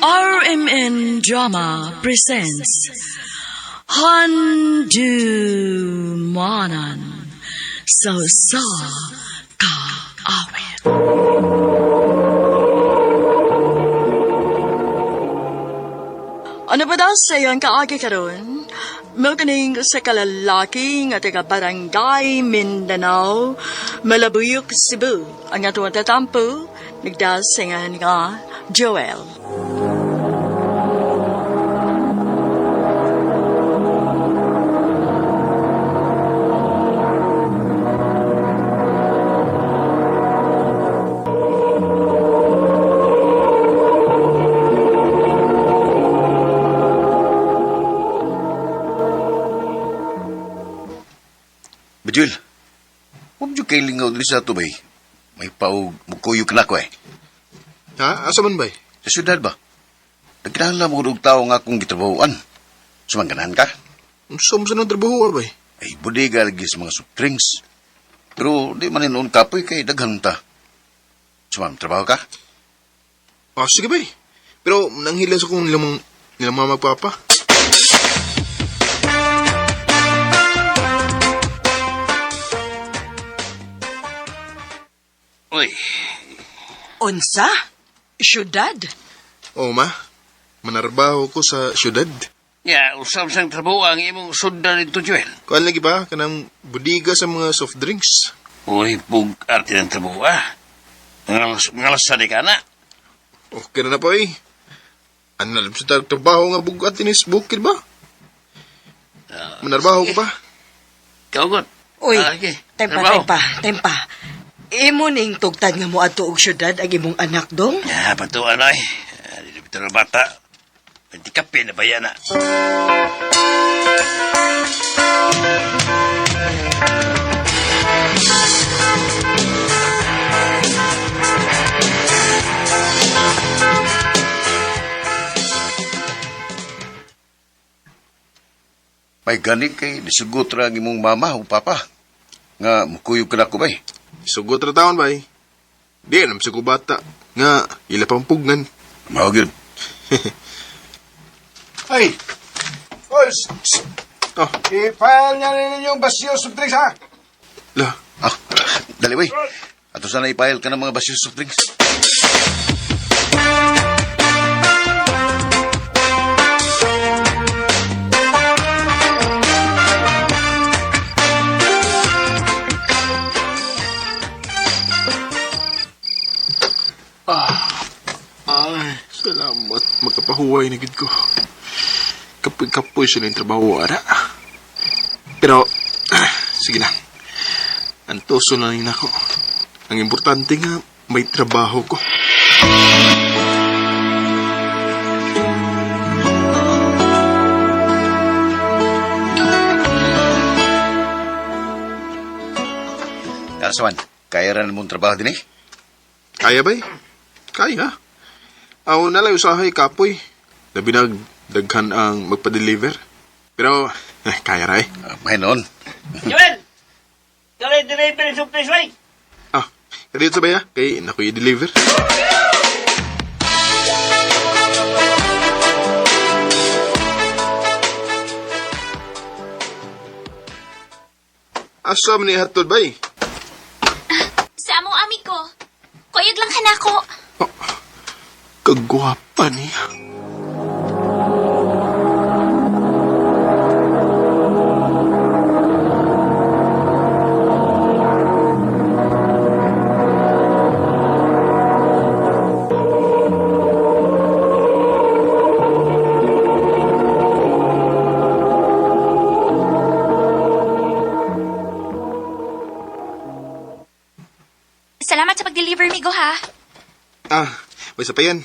RMN Drama presents Handumanan sa Sa Kaawit. Ano ba daw sa iyong kaagi karon? Mao sa kalalaki nga taga Barangay Mindanao, Malabuyok, Cebu. Ang atong tatampo, nagdasingan nga Joel. Bajul, huwag niyo kay lingaw dili sa ato bay. May paog, mukuyog na ko eh. Ha? Asa man bay? Sa syudad ba? Nagkinahanglan mo og tao nga akong gitrabahoan. Sumangganahan ka? Unsa mo sa nang trabaho bay? Ay, bodega lagi sa mga soft drinks. Pero di man noon kapoy kay daghan ta. Sumam, trabaho ka? Ah, sige bay. Pero nanghila sa kong nilang, nilang mama papa. Uy, Unsa? Syudad? Oo ma, manarbaho ko sa syudad. ya, usam sang trabaho ang imong sundan nito, Joel. Kuan lagi ba kanang bodega sa mga soft drinks? Uy, bug arte ng trabaho, ah. Ngalas sa di ka na. Okay na na po eh. Ano na sa trabaho nga bugat inis bukid ba? Manarbaho ko ba? Kaugot. Uy, Ah, okay. tempa, Trabaho. tempa, tempa. Imo ning tugtad nga moadto og syudad ang imong anak dong? Ya, patuan ay. Dito bitaw na bata. Hindi kape na ba yan, ah? May gani kay disugot ra ang imong mama o papa. Nga mukuyog ka na ko bay. Sugot ra taon bay. Di alam sa ko bata nga ila pang pugnan. Mao gyud. Ay! Oy, shh, shh. Oh, I-file niya rin ninyong basyo soft drinks, ha? la. Ah, dali bay. Ato sana ipile ka ng mga basyo soft drinks. Ay, salamat. Magkapahuway na gid ko. Kapoy-kapoy siya ng trabaho, ara. Pero, sige lang. Antoso na rin ako. Ang importante nga, may trabaho ko. Kasawan, kaya ra mong trabaho din eh. Kaya ba eh? Kaya. Ako na lang usahay kapoy. Labi na daghan ang magpa-deliver. Pero, kaya ra eh. Ah, may noon. Joel! Kaya deliver yung place, way! Ah, kadiyot sa baya, kay naku i-deliver. Asa man ni hatod bay? Sa among ami ko. Kuyog lang kanako. Oh, kagwapa niya. Salamat sa pag-deliver, migo ha. Ah, may sa pa yan.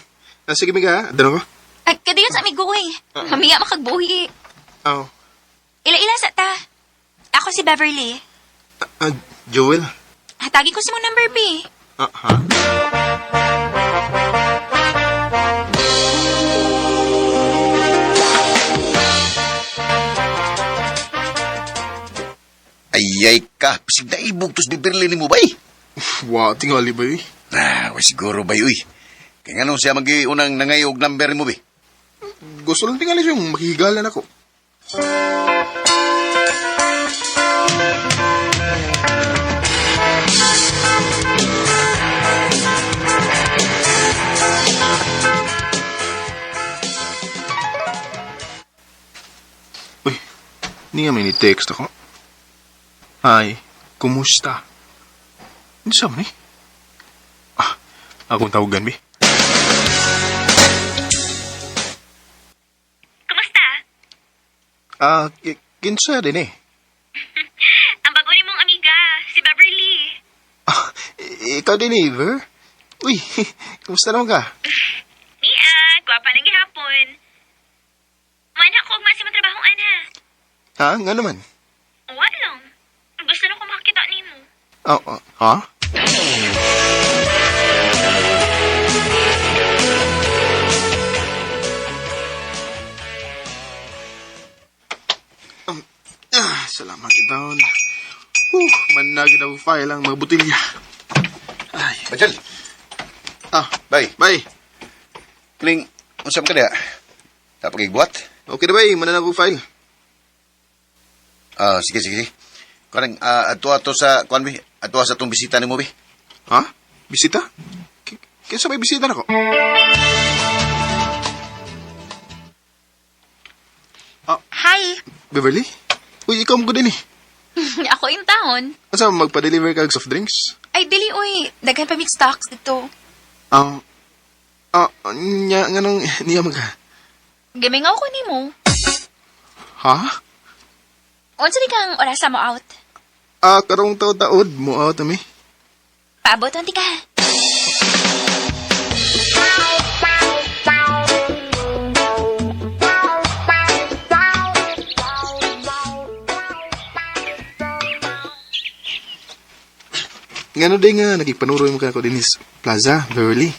Ah, sige, miga, ha? Dano ko? Ay, kadayon sa amigo eh. Mamiya makagbuhi. Oh, Ila-ila sa ta. Ako si Beverly. ah, Joel. Hatagi ko si mong number B. Ah, ha? Ayay ka, bisig na ibog tos biberli ni mo bay. Wa, tingali ba eh? Ah, wa siguro bay uy. Kaya nga siya magiunang nangayog number mo, bi. Gusto lang tingali siyang makihigalan ako. Uy, hindi nga may ni-text ako. Hi, kumusta? Hindi sa man eh. Ah, akong tawagan, bi. Kumusta? Ah, kinsa din eh. Ang bago ni mong amiga, si Beverly. Ah, ikaw din eh, Ver. Uy, kumusta naman ka? Nia, gwapa ng gihapon. Man ako ugma sa matrabahong ana. Ha? Nga naman. Wa lang. Gusto na ko makakita nimo. Ah, ah, ha? Salamat, Idown. Managin ako file ang mga botilya. Ay, Bajal, ah, bay. bye. Kling, unsam ka niya? Tapos igbuhat? Okay na bay, mananag ko file. Ah, sige, sige, sige. Kanang, adto ato sa, kuan, bi? Adto sa itong bisita ni mo, bi. Ha? Bisita? Kinsa may bisita na ko? Hi! Beverly? Uy, ikaw mo ko din eh. Ako yung taon. Asa magpa-deliver ka og soft drinks? Ay, dili uy. Daghan pa mixed stocks dito. Ah, ah, nya, nganong niya mag... Gimingaw ko nimo. Ha? Unsa di kang orasa mo out? Ah, karong taod-taod mo out ami. Paabot unti ka. Ngano day nga nakipanuroy mo ka ako din sa Plaza, Beverly.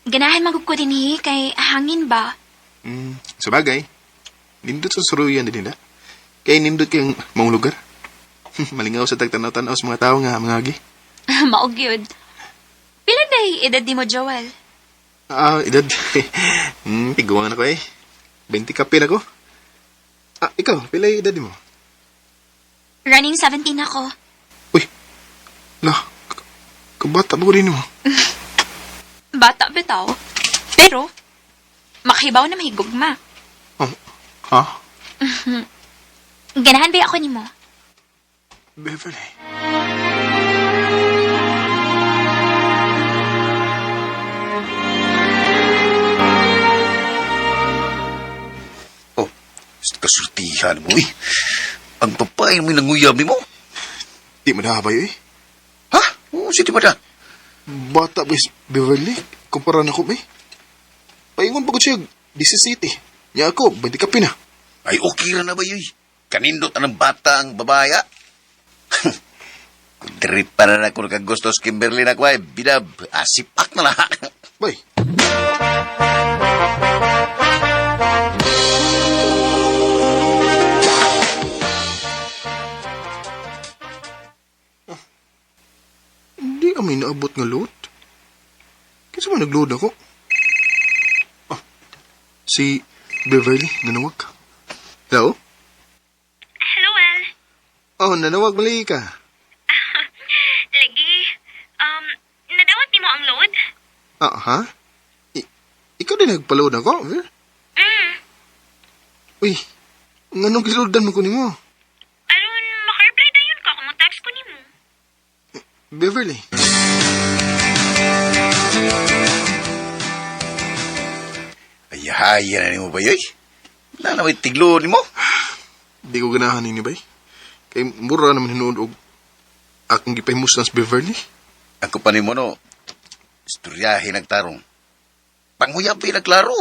Ganahan magug ko dinhi kay hangin ba? Sa bagay, nindot sa suruyan din nila. Kay nindot kayong maong lugar. Malingaw sa tagtanaw-tanaw sa mga tao nga mga agi. Maog yun. Pila day edad di mo, Joel? Ah, edad. Tiguan ako eh. 20 kapin ako. Ah, ikaw, pila yung edad mo? Running 17 ako. Uy, la, kabata ba ko rin mo? Bata bitaw. Pero, makahibaw na mahigugma. Oh, ha? Ganahan ba ako nimo? Beverly. Oh, kasurtihan mo, eh. Ang babae mo nanguyab ni mo. Di mo na ba eh? Ha? Oo, sige ba na? Bata ba is Beverly? Kumpara na ko ba eh? Paingon pa ko siya, 17. Nya ako, 20 kapin ah. Ay, okay ra na ba yun? Kanindot ang bata ang babaya. Kung diri pa na ako nakagusto sa Kimberly na ko ay, binab, asipak na lang. Bay. Ah, Hindi kami naabot nga load. Kasi ba nag-load ako? Ah, si Beverly, nanawag. Hello? Hello, El. Oh, nanawag mali ka. Lagi. Nadawat nimo ang load? Ah, ha? Ikaw din nagpa-load ako, Ver? Mm. Uy, nganong giloadan mo ko nimo? Aron, maka-reply dayon ka kung text ko nimo. Beverly. Ay, haya na nimo ba yun? Wala na may tiglo nimo. Di ko ganahan ini bay. Kay mura naman hinuod og akong gipahimus sa Beverly. Ako pa nimo no, istoryahe nagtarong. Panguyab pa nagklaro.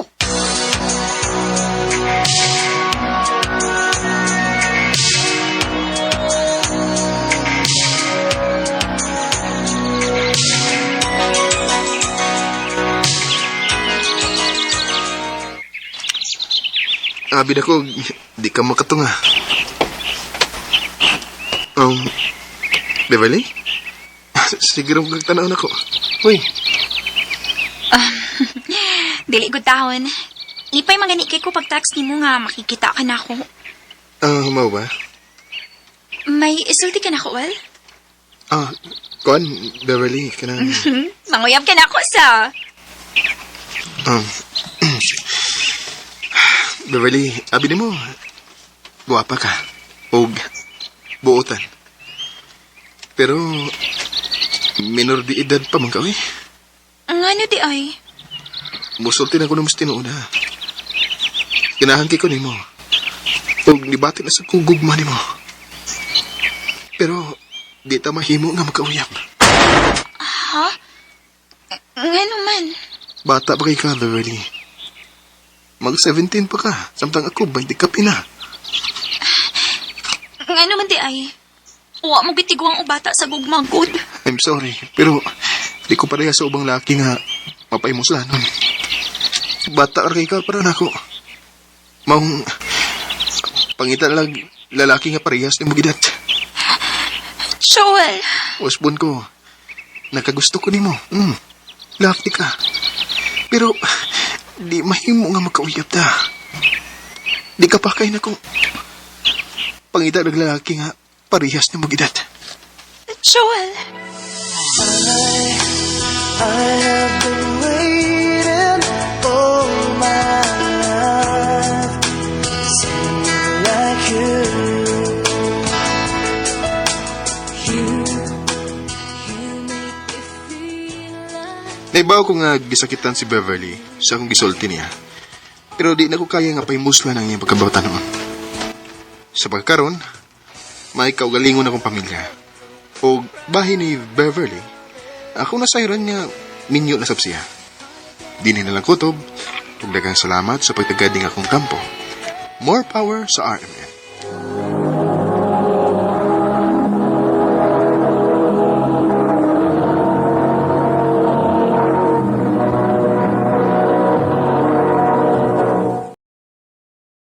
Abi na ko, di ka makatunga. Beverly? Sige rin kag tanaw nako. Uy. Dili gud tahon. Ipay magani kay ko pag-text nimo nga makikita ka na ako. Ah, mao ba? May isulti ka na ko, Well? Ah, kuan, Beverly, kanang Manguyab ka na ako sa. Beverly, abi nimo, guwapa ka. Og buotan. Pero, minor di edad pa man ka, uy. Ngano di ay? Musulti na ko ng mas tinuod, ha. Ganahan kay ko nimo. Og nibati na sa kong gugma nimo. Pero, di ta mahimo nga magkauyab. Ha? Ngano man? Bata pa kay ka, Beverly. Mag-17 pa ka. Samtang ako, 20 ka pina. Ngano man di ay? Wa mo gitiguang o bata sa gugma gud. I'm sorry, pero di ko pareha sa ubang laki nga mapaimuslanon. Bata ra kay ka para nako. Maong pangita na lang lalaki nga parehas ni gidat. Joel, Usbon ko, nakagusto ko nimo. Laki ka. Pero di mahimo nga magkauyab ta. Di ka pakay na kung pangita ng lalaki nga parehas ni gidat. Joel. I have been waiting all my life. Someone like you. You, you make me feel like Naibaw ko nga gisakitan si Beverly sa akong gisulti niya. Pero di na ko kaya nga pahimuslan ang iyang pagkabata noon. Sa pagkaron, may kaugalingon akong pamilya. O bahin ni Beverly, ako nasayran nga minyo na sab siya. Di na lang kutob, ug daghang salamat sa pagtagad ning akong kampo. More power sa RMN.